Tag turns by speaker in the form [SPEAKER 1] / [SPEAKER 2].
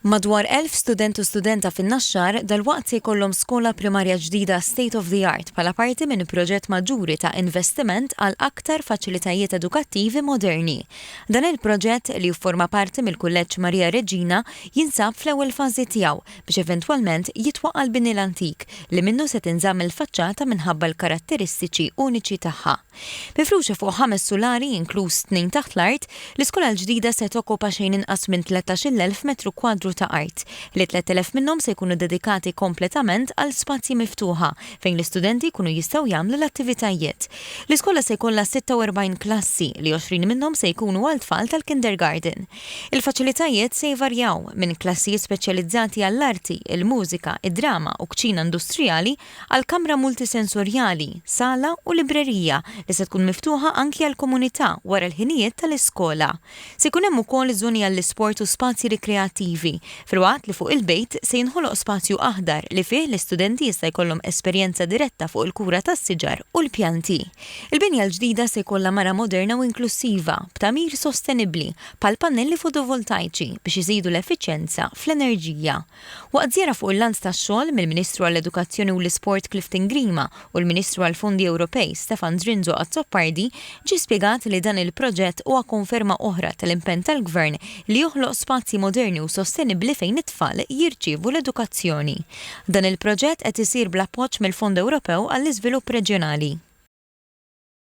[SPEAKER 1] Madwar 1,000 student u studenta fin-Naxxar dalwaqt se jkollhom skola primarja ġdida state of the art bħala parti minn proġett maġġuri ta' investiment għal aktar faċilitajiet edukattivi moderni. Dan il-proġett, li jifforma parti mill-Kulleġġ Maria Reġina, jinsab fl-ewwel fażi tiegħu biex eventwalment jitwaqqa' l-bini l-antik li minnu se tinżamm il-faċċata minħabba l-karatteristiċi uniċi tagħha. Mifruxa fuq ħames sulari, inkluż tnejn taħt l-art, l-iskola l-ġdida se tokkupa xejn inqas minn 13,000 metru kwadru ta' art, li 3,000 minnhom se jkunu dedikati kompletament għal spazji miftuħa fejn l-istudenti jkunu jistgħu jagħmlu l-attivitajiet. L-iskola se jkollha 46 klassi, li 20 minnhom se jkunu għal tfal tal-kindergarten. Il-faċilitajiet se jvarjaw minn klassijiet speċjalizzati għall-arti, il-mużika, id-drama u kċina industrijali għal kamra multisensorjali, sala u librerija li se tkun miftuħa anki għall-komunità wara l-ħinijiet tal-iskola. Se jkun hemm ukoll żoni għall-isport u spazji rikreattivi, filwaqt li fuq il-bejt se jinħoloq spazju aħdar li fih l-istudenti jista' jkollhom esperjenza diretta fuq il-kura tas-siġar u l-pjanti. Il-binja l-ġdida se jkollha mara moderna u inklussiva, b'tagħmir sostenibbli, bħal pannelli fotovoltajċi biex iżidu l-effiċjenza fl-enerġija. Waqt żjara fuq il-lant tax-xogħol mill-Ministru għall-Edukazzjoni u l-Isport Clifton Grima u l-Ministru għall-Fondi Ewropej Stefan Zrinzo Azzopardi, ġie spjegat li dan il-proġett huwa konferma oħra tal-impenn tal-Gvern li joħloq spazji moderni u sostenibbli fejn it-tfal jirċievu l-edukazzjoni. Dan il-proġett qed isir bl-appoġġ mill-Fond Ewropew għall-Iżvilupp Reġjonali.